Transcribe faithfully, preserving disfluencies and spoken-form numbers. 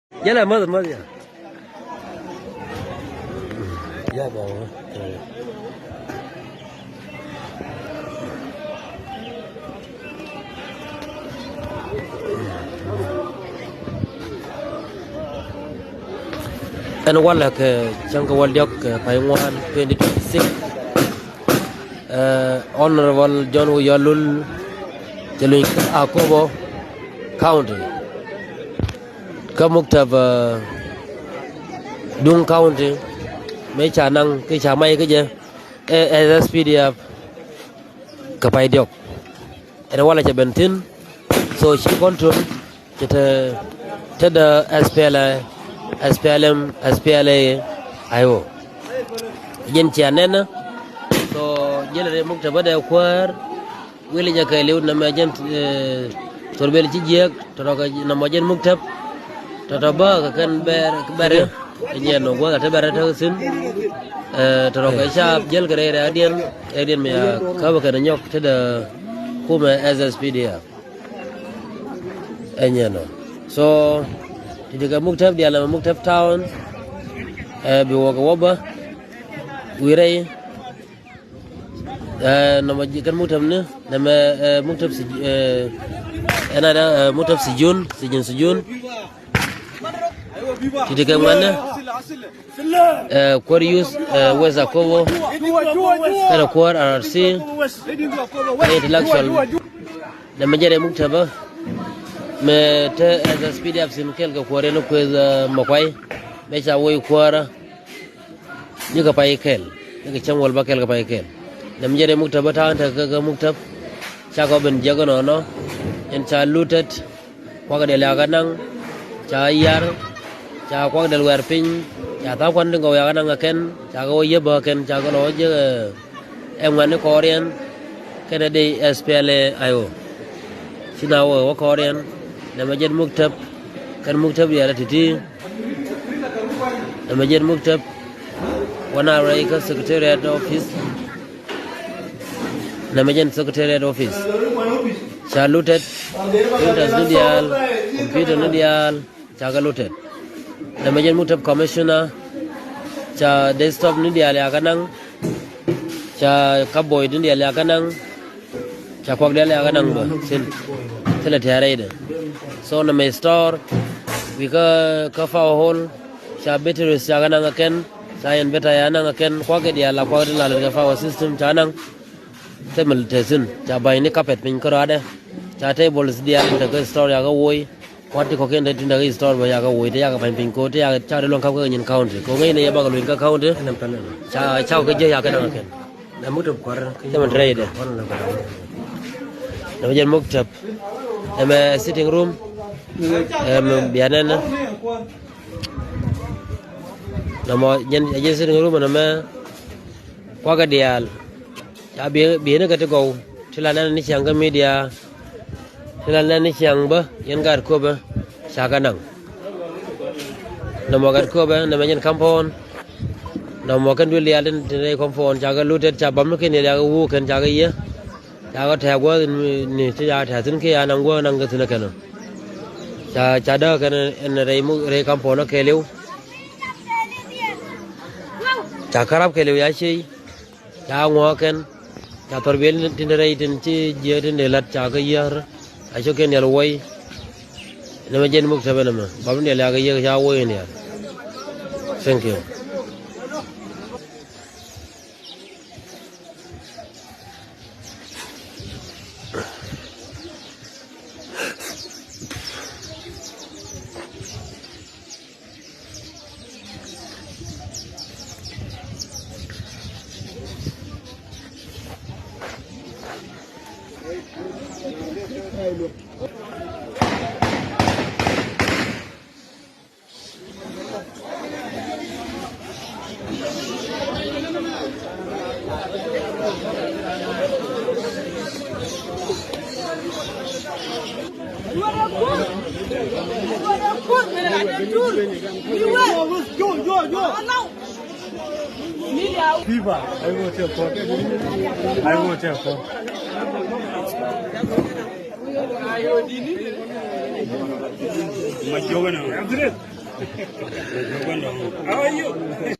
Jälɛ mäth mäth ya. Ya baba. Ɛn walɛ kɛ cäŋ kɛ wäl diɔ̱k kɛ pay ŋuan twenty twenty-six. Honorable John Wiyalul cɛ luny kä Akobo County. Kä muktab duŋ county mëë ca naŋ ki ca may kä jɛ ɛ S P D F kɛ pay diɔk. Ɛn walɛ cɛ ben thi̱n. So ci control cɛ te te dä S P L A, S P L M, S P L A I O. Jɛn cia nɛnä. So jɛn rɛy muktab bä dee kuäär. Wili jɛ kɛɛliw nɛmɛ jɛn thor bel ci jiɛk tɔtɔ kɛ nɔmɔ jɛn muktab. Tɔtɔ bä kɛ kɛn bɛr bɛr. Nyɛ nɔ gua̱th a te bɛr te thi̱n. Tɔtɔ kɛ ca jäl kɛ rɛy rɛydiɛn rɛydiɛn mi a käp kɛn nyɔk te dee kumɛ S S P D F. Ɛ nyɛ nɔ. So ti ti kɛ muktab dial nɛmɛ muktab town. Ɛ bi wä kɛ wä bä wi̱i̱ rɛy. Nɔmɔ kɛn muktab ni nɛmɛ muktab si ɛn ada muktab si jun si jun si jun. Ti ti kɛ ŋuan ni kuäär youth West Akobo kɛnɛ kuäär R R C kɛnɛ intellectual. Nɛmɛ jɛ rɛy muktab bä mɛ te S S P D F sin kɛl kɛ kuäär yɛn kueth mɛ kuay mɛ ca woc kuäärä. Ji̱ kɛ pay kɛl ni kɛ cäŋ wäl bä kɛl kɛ pay kɛl. Nɛmɛ jɛ rɛy muktab bä ta̱a̱ tekɛ kɛ muktab. Ca kɔ ben jiäk ɛnɔnɔ ɛn ca lutet. Kuak diɛl yakä naŋ ca yar. Ca kuak diɛl wɛr piny ca tha̱a̱ŋ kuan ti gɔw yakä naŋ ɛ kɛn ca kɛ wä yäp ɛ kɛn ca kɛ lɔ wä jiäk. Ɛ ŋuɛ̈tni kɔɔriɛn kɛnɛ dee S P L A I O. Ci na wä wä kɔɔriɛn nɛmɛ jɛn muktab. Kɛn muktab diaal ti̱ti̱. Nɛmɛ jɛn muktab wä na rɛy kä secretariat office. Nɛmɛ jɛn secretariat office ca lutet. Printers ni diaal, computer ni diaal. Ca kɛ lutet. Nɛmɛ jɛn muktab commissioner. Ca desktop ni diaal yakä naŋ. Ca cupboard ni diaal yakä naŋ. Ca kuak diaal yakä naŋ bä thil thilɛ tia̱a̱ rɛydɛ. So nɛmɛ store wi̱i̱ kä kä power hall. Ca batteries yakä naŋ ɛ kɛn. Ca inverter yakä naŋ ɛ kɛn kuak kɛ diaal la kuak ti la lät kɛ power system ca naŋ. Themel te thi̱n ca ba̱ny ni carpet piny kä rɔadɛ. Ca tables diaal tekɛ store yakä woc. Kuat ti kɔ̱kiɛn te tin tekɛ store bä yakä woc te yakä pa̱ny piny ko̱ te yakä ca ri luäŋ ka̱p kä nyin county ko̱ ŋäcnɛ yɛ bakɛ luny kä county. Ca ca kɛ jiäk yakä naŋ kɛn. Themel te rɛydɛ. Nɛmɛ jɛn muktab. Nɛmɛ sitting room. Ɛmɛ bianɛnɛ. Nɔmɔ jɛn jɛn sitting room nɛmɛ. Kuakɛ diaal ca bieni kɛ ti gɔw ti la nɛn ni ciaŋ kä media. Ti la nɛn ni ciaŋ bä yɛn gaat köpä ca kɛ naŋ. Nɔmɔ gat köpä nɛmɛ jɛn compound. Nɔmɔ kɛn duël diaal tin rɛy compound ca kɛ lutet ca bam ni kɛn diaal ca kɛ wuu kɛn ca kɛ yië. Ca kɛ tɛ̈ɛ̈k guäth ni ti ca tɛ̈ɛ̈k thi̱n kiɛ ca naŋ guäth naŋ kɛ thi̱n ɛ kɛn ɔ. Ca ca dääk kɛn ɛn rɛy muk rɛy compound ɔ kɛɛliw. Ca kärap kɛɛliw ca ciey. Ca ŋuɔ̱ɔ̱k kɛn ca thɔr biɛl tin te rɛy tin ci jiääk tin dee la̱t ca kä yiäär. A cio̱k kɛn diaal wuɔ̱c. Nɛmɛ jɛn muk tɛpɛ nɛmɛ bap ni diaal ca kä yiäk ca wuɔ̱c in diaal. Thank you. Viva! Ai wo te ko. Ai wo te ko. Ma joga na. How are you?